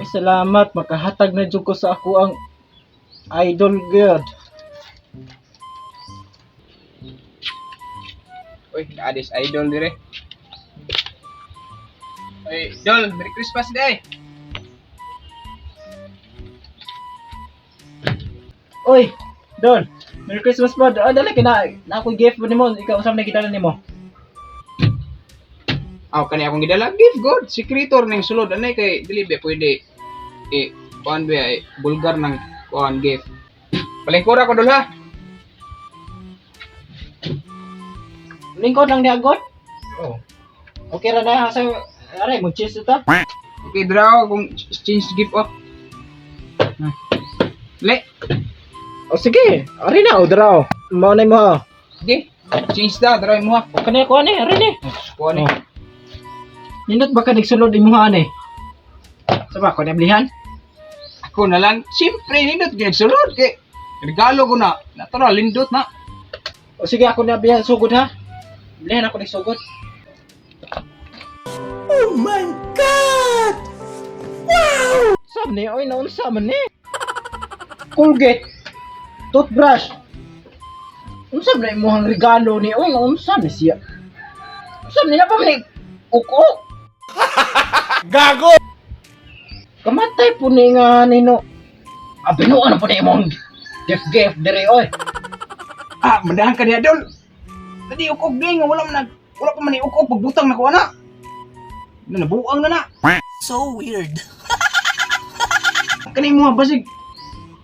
Salamat makahatag na jud ko sa ako ang idol gyud. Uy, naadis idol dire. Uy, Dol, Merry Christmas day. Oy, Don. Merry Christmas pod. Oh, dali kina na ako gift nimo. Ikaw usab na gidala nimo. Aw, kani akong gidala gift god. Secretor ning sulod anay kay dili ba pwede eh kuan ba eh, bulgar ng kuan gift. Palingkura ko dol ha. Lingkod lang ni agod. Oh. Okay ra na sa aray mo cheese ta. Okay, draw kung change gift oh. Hmm. Le, O sige, ari na o draw. Mao na mo. sige. Change da, draw mo ha. Kani ko ani, ari ni. Kuan ni. Oh. Nindot ba ka nagsulod imo ani? Sa ba ko nablihan? Ako na lang, siyempre nindot gyud sulod kay regalo ko na. Natural lindot na. O sige, ako nablihan sugod ha. Blihan ako ni sugod. Oh my God! Wow! Sab ni oy naunsa man ni? Colgate, toothbrush. Unsa man na imong regalo ni oy naunsa ni siya? Unsa man ni na pa man ni ukok? Gago! Kamatay po ni nga nino. Abinuan na po ni imong gift dire oy. Ah, mandahan ka niya dol. Dadi ukog di nga wala man nag wala pa man ni ukog pagbutang nako ana. Na nabuang na na. So weird. Kani mo basig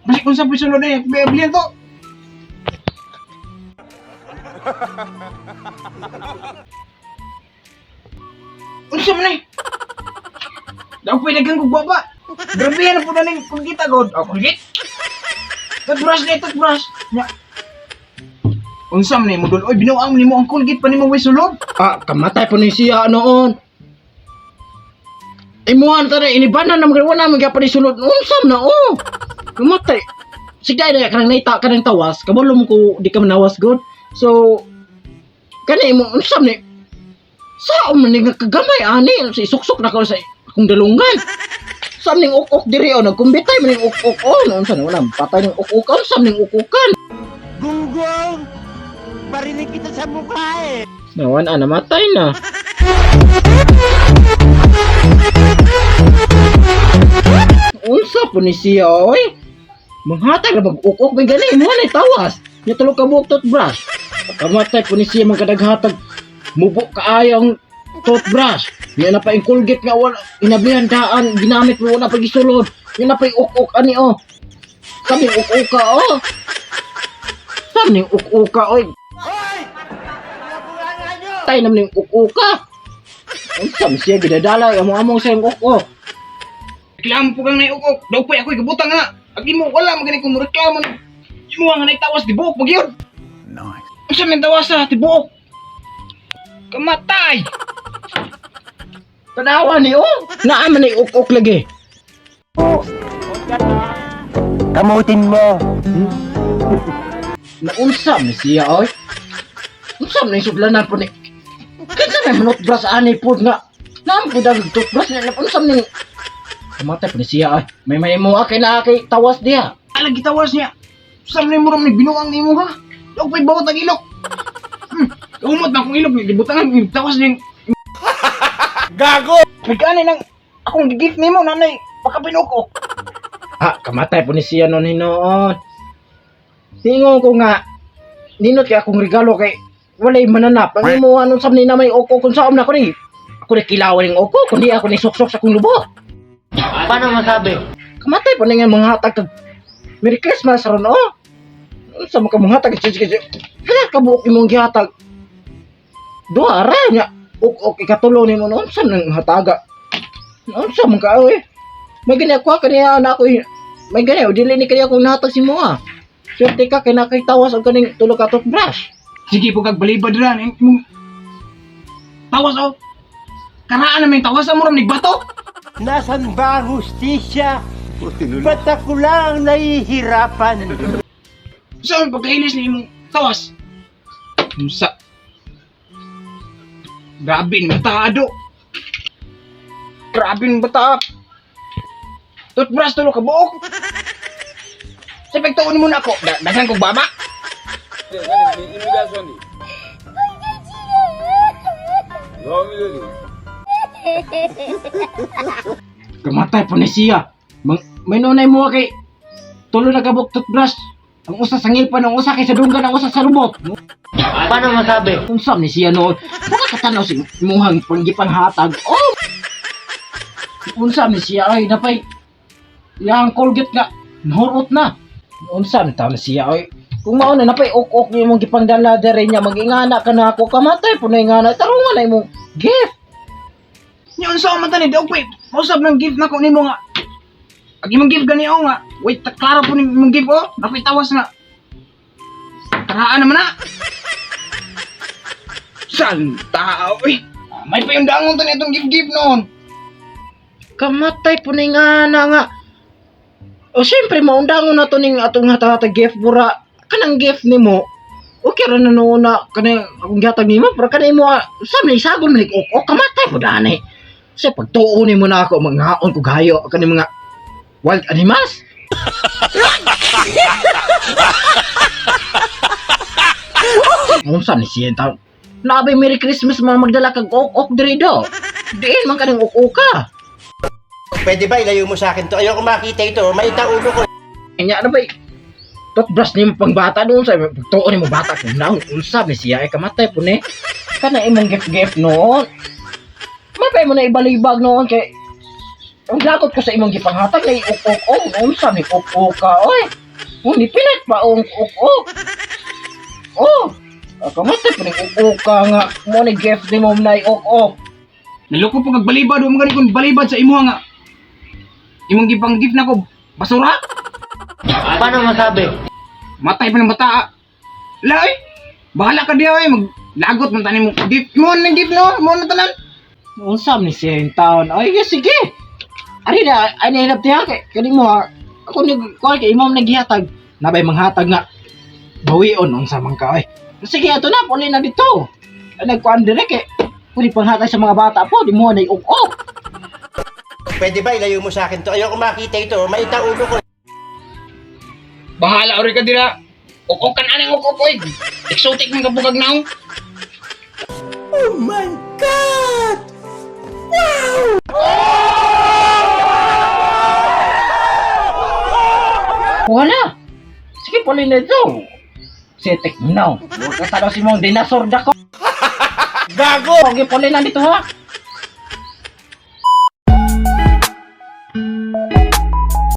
basig kung sa pisulod na eh, to. Unsa man eh? Daw pwede kang kugwapa. Grabe na po na ning kung kita god. Oh, kulgit. Toothbrush na toothbrush. Nya. Unsa man eh mo dol? Oy, binuang man nimo ang Colgate pa nimo way sulod. Ah, kamatay po ni siya noon. Imuhan ta na inibanan na mga wala man gyapon ni sulod. Unsa man na oh. Kamatay. Sige na kanang naita kanang tawas, kabalo mo ko di ka manawas god. So kani imo unsa man ni Sao man ni nga kagamay ani sa isuksok na ko sa akong dalungan. Sa ning ok-ok diri oh nagkumbitay man ning ok-ok oh unsa na wala patay ning ok-ok unsa man ning ok-okan. Gunggong! Barinig kita sa mukha eh! Nawan ah, namatay na. Unsa po ni siya, oy? Manghatag na mag-ukok, may gani, mo na tawas. Nya tulo ka buok toothbrush. Kamatay po ni siya magkadaghatag. Mubo kaayong toothbrush. Nya na pa yung Colgate nga wala, inablihan daan, ginamit mo wala pagisulod. Nya na pa yung ok-ok ani oh. Sabi yung ok-ok ka oh. Sabi yung ok-ok ka oy. Hoy! Nabulangan nyo! Tay naman yung ok-ok ka. Unsa man siya gidadala amo-among sa yung ok-ok. Reklamo po kang naiukok. Daw pa ako'y kabutang nga. Ag imo wala man gani kung reklamo. Imo nga naitawas tibuok pag yun. Nice. Unsa man tawas sa tibuok? Kamatay. Tanawa ni oh. Naa man ni ok-ok lagi. Kamutin mo! Naunsa man siya oy. Unsa man yung sudlanan po ni. Kinsa may manutbrush ani po nga. Naam po dag toothbrush na unsa man ni. Kamatay po ni siya oy. May may mo kay na kay tawas diha. Alang gitawas niya. Sa man mo ni binuang nimo ha. Daw pa'y bawat ang ilok. Umot na akong ilok gibutangan tawas ning Gago! Nagkaani nang akong gift nimo nanay pakapinukok. Ah, kamatay po ni siya noon hinoon. Tingon ko nga, ninot kay akong regalo kay walay mananap. Ang imo anong sa ni na may oko kung saan na ko ni. Ako ni kilawan ng oko, kundi ako ni suksok sa akong lubot. Paano masabi? Kamatay po na nga mga hatag kag Merry Christmas ron oh. Unsa man ka mga hatag sige sige. Hala kabuok imong gihatag. Duha ra nya. Ok ok ikatulo nimo noon unsa nang hataga. Unsa man ka oy. May gani ako kaniya na ako eh. May gani dili ni kaya akong nahatag si mo ah. Swerte ka kay nakitawas og kaning tulo ka toothbrush. Sige po kag balibad ra ning imong tawas oh. Karaan na may tawas amo ram nigbato. Nasaan ba ang hustisya? Ba't ako lang ang nahihirapan? Sa man pagkailis ni imong tawas. Unsa? Grabe ni bata ado. Grabe ni bata. Toothbrush tulo ka buok. Sa pagtuon mo na ako, daghan kog baba. Kamatay po ni siya. May nunay mo kay tulo na kabuk toothbrush. Ang usa sa ngilpan, ang usa kay sa dunggan, ang usa sa lubot. Paano masabi? Unsa ni siya noon? Mga katanaw si imuhang panggipanghatag. Oh! Unsa ni siya ay napay yang Colgate nga nahurot na. Unsa ni taon siya ay kung mao na napay ok-ok imong gipangdala dere niya magingana ka na ako kamatay po na ingana tarungan na imong gift. Nya unsa man tani daog pa mausab ng gift nako nimo nga. Ag imong gift gani oh nga. Wait, ta klaro po ning imong gift oh. Napitawas nga. Taraan naman na. Santa oy. May payundangon tani itong gift gift noon. Kamatay po na ingana nga. O siyempre maundangon na to ning atong hatag gift bura kanang gift nimo. Okay ra na noon na kanang akong gihatag nimo pero kanang imo sa man isagon man ok ok kamatay po dani. Kasi pagtuo nimo na ako mangaon ko gayo kaning mga wild animals. Unsa ni siya taon? Naabay Merry Christmas mga magdala kag ok-ok diri do. Diin man kaning ok-ok ka. Pwede ba ilayo mo sa akin to? Ayoko makita ito. Maita ulo ko. Nya ano ba toothbrush nimo pang bata doon sa pagtuon nimo bata kung naon unsa ni siya ay kamatay po ni kana imong gift gift noon mapay mo na ibalibag noon kay ang lakot ko sa imong gipanghatag na ok-ok unsa ni ok ka oy ni pilit pa ang ok oh kamatay po ni ok ka nga mo ni gift nimo na ok Naloko po kag balibad o mga kung balibad sa imuha nga. Imong gipang gift nako basura. Paano masabi? Matay pa ng bata. Ah. La oy. Bahala ka diya oy, maglagot man tani mo gift mo nang gift no, mo na tanan. Unsa man ni siya yung taon? Ay, yes, sige. Ari na, ay nahilap tiya kay kani mo ha. Ako ni kuha kay imam naghihatag. Nabay manghatag nga bawion unsa man ka ay. Sige ato na puli na dito. Ay nagkuan dire kay puli panghatag sa mga bata po di mo na ok. Pwede ba ilayo mo sa akin to? Ayoko makita ito. Maita ulo ko. Bahala ori ka dira. Ok kan anang ok oy. Exotic man kabugag naong. Oh my God! Kuha na. Sige puli na dito. Sitik now. Huwag ka tanaw si mong dinosaur dako. Gago! Okay, puli na dito ha.